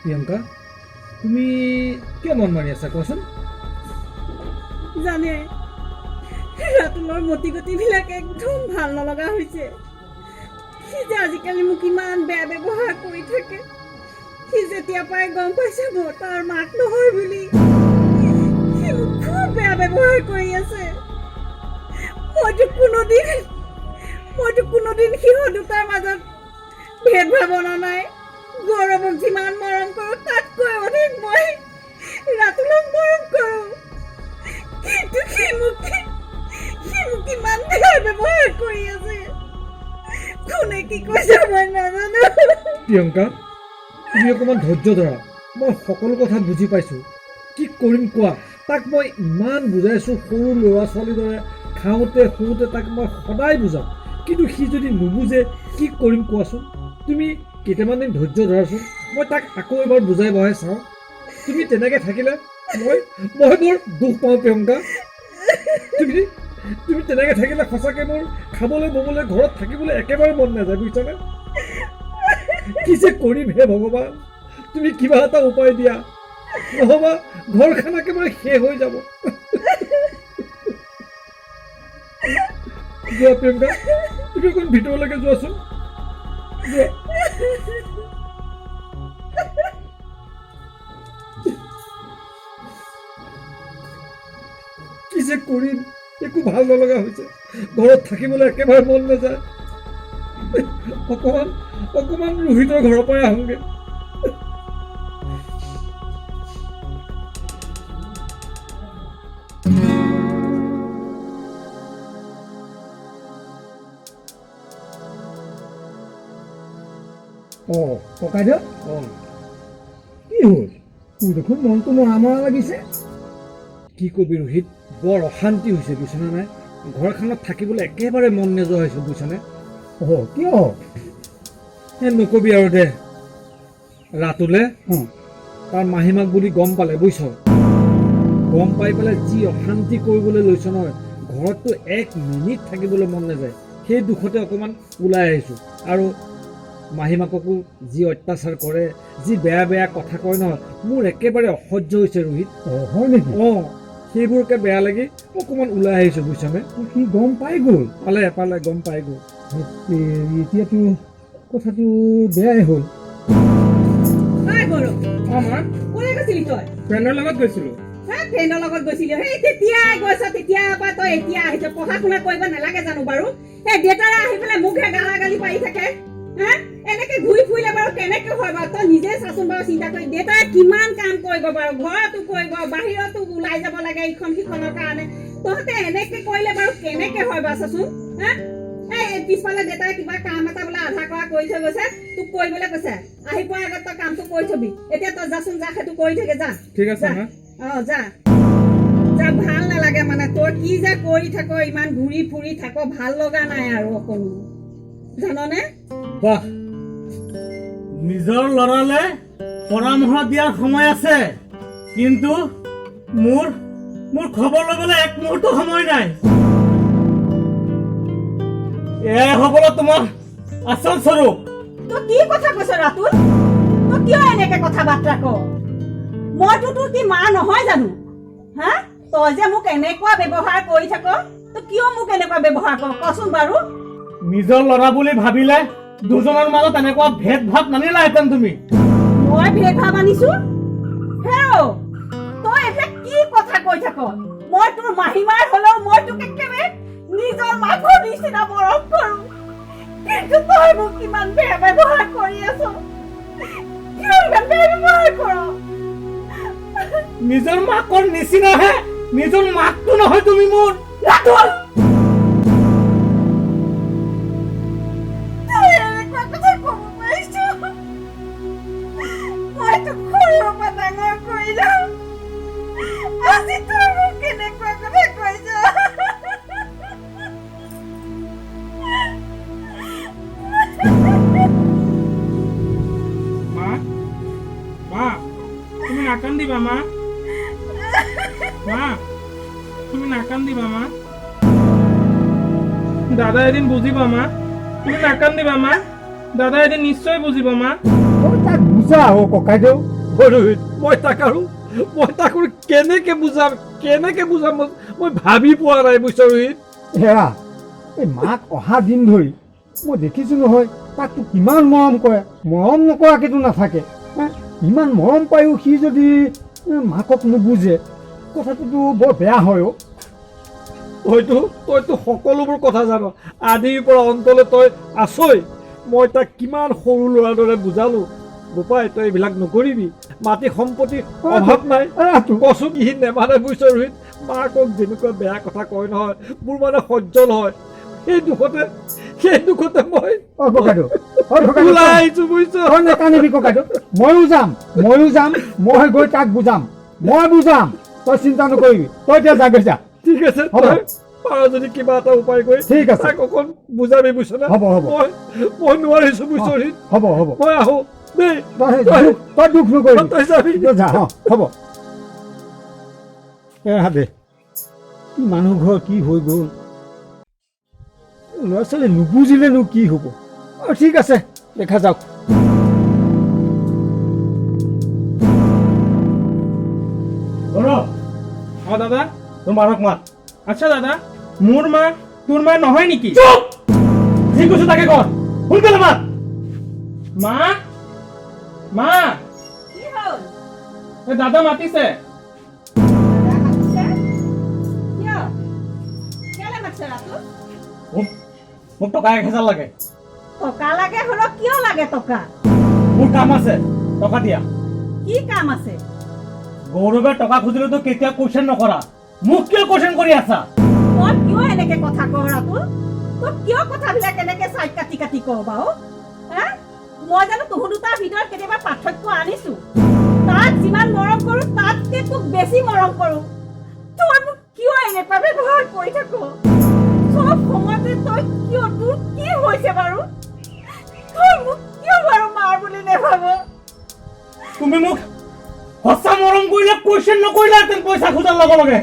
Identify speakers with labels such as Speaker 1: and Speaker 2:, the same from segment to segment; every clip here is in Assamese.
Speaker 1: প্ৰিয়ংকা, তুমি কিয় মন মাৰি আছা কোৱাচোন?
Speaker 2: জানে, ৰাতুলৰ মতি গতিবিলাক একদম ভাল নলগা হৈছে। সি যে আজিকালি মোক ইমান বেয়া ব্যৱহাৰ কৰি থাকে। সি যেতিয়া পৰাই গম পাইছে মই তাৰ মাক নহয় বুলি, সি মোক খুব বেয়া ব্যৱহাৰ কৰি আছে। মইতো কোনোদিন মইতো কোনোদিন সিহঁত দুটাৰ মাজত ভেদভাৱ অনা নাই। গৌৰৱক যিমান মৰম কৰোঁ, তাতকৈ অধিক মই ৰাতুলক মৰম কৰোঁ। কিন্তু সি মোক ইমান বেয়া ব্যৱহাৰ কৰি আছে। কোনে কি কৈছে মই নাজানো।
Speaker 1: প্ৰিয়ংকা, তুমি অকণমান ধৈৰ্য ধৰা। মই সকলো কথা বুজি পাইছোঁ। কি কৰিম কোৱা? তাক মই ইমান বুজাইছোঁ, সৰু ল'ৰা ছোৱালীৰ দৰে খাওঁতে শুওঁতে তাক মই সদায় বুজাওঁ। কিন্তু সি যদি নুবুজে, কি কৰিম কোৱাচোন? তুমি কেইটামান দিন ধৈৰ্য ধৰাচোন। মই তাক আকৌ এবাৰ বুজাই বঢ়াই চাওঁ। তুমি তেনেকৈ থাকিলে মই বৰ দুখ পাওঁ প্ৰিয়ংকা। তুমি তুমি তেনেকৈ থাকিলে সঁচাকৈ মোৰ খাবলৈ, ববলৈ, ঘৰত থাকিবলৈ একেবাৰে মন নাযায়, বুজিছানে? কি যে কৰিম হে ভগৱান! তুমি কিবা এটা উপায় দিয়া, নহবা ঘৰখন একেবাৰে শেষ হৈ যাব। যোৱা প্ৰিয়ংকা, তুমি অকণ ভিতৰলৈকে যোৱাচোন, যোৱা। কি যে কৰিম, একো ভাল নলগা হৈছে। ঘৰত থাকিবলৈ একেবাৰে মন নাযায়। অকণমান অকণমান ৰোহিতৰ ঘৰৰ পৰাই আহোঁগৈ।
Speaker 3: অঁ ককাইদেউ।
Speaker 1: অঁ।
Speaker 3: কি হ'ল? তোৰ দেখোন মনটো মৰা মৰা লাগিছে।
Speaker 1: কি কবি ৰোহিত, বৰ অশান্তি হৈছে, বুজিছনে নাই? ঘৰখনত থাকিবলৈ একেবাৰে মন নোযোৱা হৈছে, বুজিছনে?
Speaker 3: অঁ, কিয়?
Speaker 1: এই নকবি আৰু দে। ৰাতুলে তাৰ মাহীমাক বুলি গম পালে, বুজিছ? গম পাই পেলাই যি অশান্তি কৰিবলৈ লৈছ নহয়, ঘৰততো এক মিনিট থাকিবলৈ মন নাযায়। সেই দুখতে অকণমান ওলাই আহিছোঁ। আৰু মাহীমাককো যি অত্যাচাৰ কৰে, যি বেয়া বেয়া কথা কয় নহয়, মোৰ একেবাৰে অসহ্য হৈছে ৰোহিত।
Speaker 3: অঁ, হয় নেকি?
Speaker 1: অঁ, সেইবোৰকে বেয়া লাগি অকণমান ওলাই আহিছোঁ, বুজিছনে?
Speaker 3: সি গম পাই গ'ল?
Speaker 1: পালে পালে, গম পাই গ'ল।
Speaker 3: হেৎ, এতিয়াতো কথাটো বেয়াই হ'ল।
Speaker 2: ঐ গৌৰৱ!
Speaker 4: অঁ মা।
Speaker 2: ক'লৈ গৈছিলি তই?
Speaker 4: ফ্ৰেণ্ডৰ লগত গৈছিলোঁ।
Speaker 2: হে, ফ্ৰেণ্ডৰ লগত গৈছিলি? সেই তেতিয়াই গৈছ, তেতিয়াৰ পৰা তই এতিয়া আহিছ। পঢ়া শুনা কৰিব নালাগে জানো বাৰু? সেই দেউতাৰে আহি পেলাই মোকহে গালা গালি পাৰি থাকে। হে, এনেকে ঘূৰি ফুৰিলে বাৰু কেনেকে হয় বাৰু? তই নিজে চাচোন বাৰু চিন্তা কৰি, দেউতাই কিমান কাম কৰিব বাৰু? ঘৰতো কৰিব, বাহিৰতো ওলাই যাব লাগে ইখন সিখনৰ কাৰণে। তহঁতে এনেকে কৰিলে বাৰু কেনেকে হয় বাৰু চাচোন? হে, এই পিছফালে দেউতাই কিবা কাম এটা বোলে আধা কৰা কৰি থৈ গৈছে, তোক কৰিবলৈ কৈছে। আহি পোৱাৰ আগত তই কামটো কৰি থবি। এতিয়া তই যাচোন, যা, সেইটো কৰি থগে যা।
Speaker 4: ঠিক আছে।
Speaker 2: যা।
Speaker 4: মা।
Speaker 2: অ, যা যা। ভাল নালাগে মানে, তই কি যে কৰি থাক, ইমান ঘূৰি ফুৰি থাক, ভাল লগা নাই আৰু অকণো, জাননে?
Speaker 1: বাহ!
Speaker 5: নিজৰ ল'ৰালে পৰামৰ্শ দিয়াৰ সময় আছে, কিন্তু মোৰ মোৰ খবৰ ল'বলৈ এক মুহূৰ্ত সময় নাই। এয়াই হ'বলৈ তোমাৰ আচল স্বৰূপ।
Speaker 2: তই কি কথা কৈছ ৰাতুল? তই কিয় এনেকে কথা বাৰ্তা ক? মইতো তোৰ কি মা নহয় জানো? হা, তই যে মোক এনেকুৱা ব্যৱহাৰ কৰি থাক, তই কিয় মোক এনেকুৱা ব্যৱহাৰ কৰ কচোন বাৰু?
Speaker 5: নিজৰ ল'ৰা বুলি ভাবিলে দুজনৰ মাজত এনেকুৱা ভেদ ভাৱ নানিলাহেঁতেন তুমি।
Speaker 2: মই ভেদভাৱ আনিছো? হেৰ, তই এইবিলাক কি কথা কৈ থাক? মই তোৰ মাহীমাৰ হলেও মই তোক একেবাৰে নিজৰ মাকৰ নিচিনা মৰম কৰো। কিন্তু তই মোক কিমান বেয়া ব্যৱহাৰ কৰি আছ। কিয় ইমান বেয়া ব্যৱহাৰ কৰ?
Speaker 5: নিজৰ মাকৰ নিচিনাহে, নিজৰ মাকটো নহয় তুমি মোৰ।
Speaker 2: ৰাতুল, তই এনেকুৱা কথা ক'ব পাৰিছ? মই তোক সৰুৰ পৰা ডাঙৰ কৰিলো, আজি তই মোক কেনেকুৱা কথা কৈছ?
Speaker 4: মা, মা, তুমি নাকান্দিবা মা। মা, তুমি নাকান্দিবা মা। দাদা এদিন বুজিব মা। তুমি নাকান্দিবা মা, দাদা এদিন নিশ্চয় বুজিব মা।
Speaker 3: তই তাক বুজা অ' ককাইদেউ।
Speaker 1: ৰোহিত, মই তাক আৰু কেনেকে বুজাম মই ভাবি পোৱা নাই, বুজিছ ৰোহিত।
Speaker 3: হেৰা, এই মাক অহা দিন ধৰি মই দেখিছোঁ নহয়, তাকতো কিমান মৰম কৰে, মৰম নকৰাকেতো নাথাকে হে? ইমান মৰম পায়ো সি যদি মাকক নুবুজে, কথাটোতো বৰ বেয়া হয় অ'।
Speaker 1: তইতো সকলোবোৰ কথা জান, আদিৰ পৰা অন্তলৈ তই আছই। মই তাক কিমান সৰু ল'ৰাৰ দৰে বুজালো, বোপাই, তই এইবিলাক নকৰিবি, মাটি সম্পত্তি অভাৱ নাই।
Speaker 3: ৰাতুল।
Speaker 1: কচোন, সি নেমানে, বুজিছ ৰোহিত। মাকক যেনেকুৱা বেয়া কথা কয় নহয়, মোৰ মানে সহ্য নহয়। সেই দুখতে মই
Speaker 3: অ' ককাইদেউ, অ' ককাইদেউ।
Speaker 1: ওলাই আহিছো, বুজিছ।
Speaker 3: তই নেকান্দিবি ককাইদেউ, ময়ো যাম, ময়ো যাম, মই গৈ তাক বুজাম, মই বুজাম, তই চিন্তা নকৰিবি। তই এতিয়া যাগৈ যা।
Speaker 1: ঠিক আছে।
Speaker 3: হ'ব।
Speaker 1: তই পাৰ যদি কিবা এটা উপায় কৰি
Speaker 3: ঠিক আছে।
Speaker 1: তাক অকণ বুজাবি, বুজিছ নে?
Speaker 3: হ'ব, হ'ব।
Speaker 1: মই নোৱাৰিছো, বুজিছ ৰোহিত।
Speaker 3: হ'ব হ'ব।
Speaker 1: মই আহো দেই।
Speaker 3: তই দুখ নকৰিবি।
Speaker 1: তই যাবি।
Speaker 3: তই যা, অ' হ'ব। এৰা দে, কি মানুহ ঘৰ কি হৈ গ'ল! ল'ৰা ছোৱালী নুবুজিলেনো কি হ'ব? অঁ, ঠিক আছে, দেখা যাওক।
Speaker 5: গৌৰৱ।
Speaker 4: অ দাদা।
Speaker 5: তোৰ মাৰক মাত।
Speaker 4: আচ্ছা দাদা, মোৰ মা তোৰ মা নহয় নেকি?
Speaker 5: চুপ! যি কৈছো তাকে কৰ, সোনকালে মাত।
Speaker 4: মা, মা।
Speaker 2: কি হ'ল?
Speaker 4: এই দাদা মাতিছে।
Speaker 2: দাদা মাতিছে? কিয়, কেলে মাতিছে ৰাতুল?
Speaker 5: মোক টকা 1000 লাগে।
Speaker 2: টকা লাগে হ'লেও কিয় লাগে টকা?
Speaker 5: মোৰ কাম আছে, টকা দিয়া।
Speaker 2: কি কাম আছে?
Speaker 5: গৌৰৱে টকা খুজিলেতো কেতিয়াও কুৱেশ্যন নকৰা, মোক কিয় কুৱেশ্যন কৰি আছা?
Speaker 2: মই কিয় এনেকে কথা কওঁ ৰাতুল? তই কিয় কথাবিলাক এনেকে চাইড কাটি কাটি কওঁ বাৰু, হা? মই জানো তহঁত দুটাৰ ভিতৰত কেতিয়াবা পাৰ্থক্য আনিছো? তাক যিমান মৰম কৰো, তাতকে তোক বেছি মৰম কৰো। তই মোক কিয় এনেকুৱা ব্যৱহাৰ কৰি থাক চব সময়তে? তই কিয়, তোৰ কি হৈছে বাৰু? তই মোক কিয় বাৰু মাৰ বুলি নেভাব?
Speaker 5: তুমি মোক সঁচা মৰম কৰিলে কুৱেশ্যন নকৰিলাহেঁতেন পইচা খোজাৰ লগে লগে।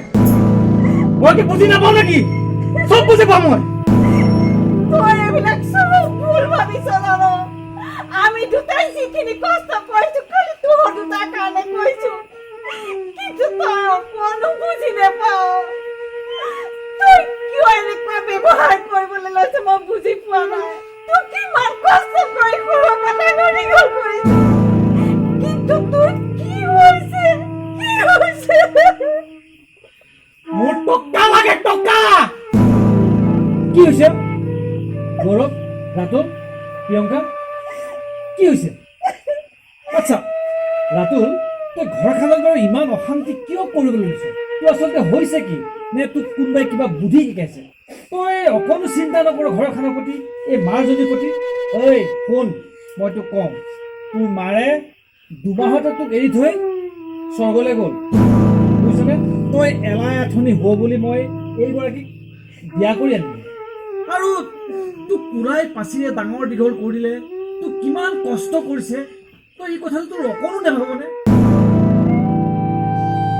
Speaker 5: মই কি বুজি নাপাওঁ নেকি? চব বুজি পাওঁ মই।
Speaker 2: তই এইবিলাক চব ভুল ভাবিছ জান। আমি দুটাই যিখিনি কষ্ট কৰিছো, খালি তোৰ দুটাৰ কাৰণে কৰিছো। কিন্তু তই অকণো বুজি নাপাৱ। তই কিয় এনেকুৱা ব্যৱহাৰ কৰিবলৈ লৈছ, মই বুজি পোৱা নাই। তোক কিমান কষ্ট কৰি সৰুৰ পৰা ডাঙৰ দীঘল কৰিছো, কিন্তু তোৰ কি হৈছে, কি হৈছে?
Speaker 5: মোৰ টকা লাগে, টকা।
Speaker 1: কি হৈছে গৌৰৱ, ৰাতুল, প্ৰিয়ংকা, কি হৈছে? আচ্ছা ৰাতুল, তই ঘৰখনত বাৰু ইমান অশান্তি কিয় কৰিবলৈ লৈছ? তোৰ আচলতে হৈছে কি? নে তোক কোনোবাই কিবা বুদ্ধি শিকাইছে? তই অকণো চিন্তা নকৰ ঘৰখনৰ প্ৰতি, এই মাৰজনীৰ প্ৰতি? ঐ শুন, মই তোক কওঁ, তোৰ মাৰে 2 মাহতে তোক এৰি থৈ স্বৰ্গলৈ গ'ল, বুজিছনে? তই এলাই আথনি হ'ব বুলি মই এইগৰাকীক বিয়া কৰি আনিলোঁ আৰু তোক কোলাই পাচিৰে ডাঙৰ দীঘল কৰিলে, তোক কিমান কষ্ট কৰিছে, তই এই কথাটো তোৰ অকণো নাভাবনে?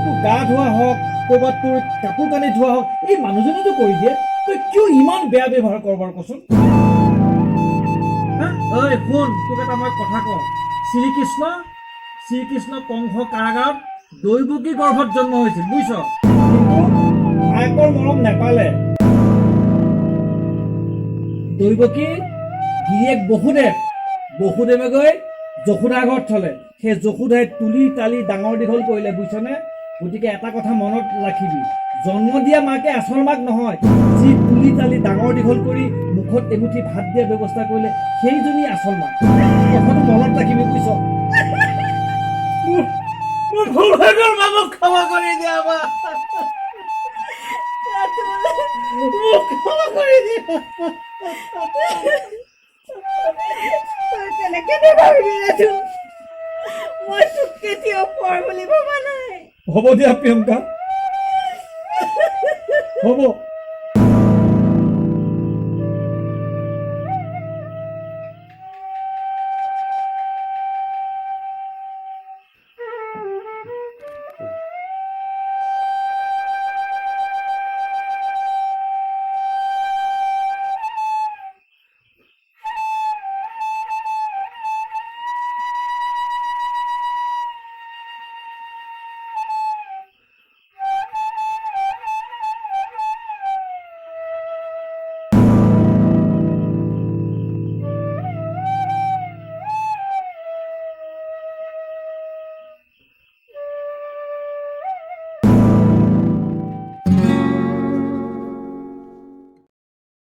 Speaker 1: তোৰ গা ধোৱা হওক, ক'ৰবাত তোৰ কাপোৰ কানি ধোৱা হওক, এই মানুহজনেতো কৰি দিয়ে। তই কিয় ইমান বেয়া ব্যৱহাৰ কৰ বাৰু, কচোন, হা? ঐ শুন, তোক এটা মই কথা কওঁ। শ্ৰীকৃষ্ণ কংস কাৰাগাৰত দৈৱকী গৰ্ভত জন্ম হৈছিল, বুজিছ? কিন্তু মাকৰ মৰম নেপালে। দৈৱকী গিৰিয়েক বসুদেৱ, বসুদেৱে গৈ যশোদা ঘৰত থলে। সেই যশোদাই তুলি তালি ডাঙৰ দীঘল কৰিলে, বুজিছনে? গতিকে এটা কথা মনত ৰাখিবি, জন্ম দিয়া মাকে আচল মাক নহয়। যি তুলি তালি ডাঙৰ দীঘল কৰি মুখত এমুঠি ভাত দিয়াৰ ব্যৱস্থা কৰিলে, সেইজনী আচল মাক। কথাটো মনত ৰাখিবি, বুজিছ?
Speaker 5: মোৰ ভুল হৈ গ'ল মা, মোক ক্ষমা কৰি দিয়া মা, মোক ক্ষমা কৰি দিয়া।
Speaker 2: তই তেনেকে নাভাবিবি ৰাতুল। মই তোক কেতিয়াও পৰ বুলি ভবা নাই।
Speaker 1: হ'ব দিয়া প্ৰিয়ংকা, হ'ব।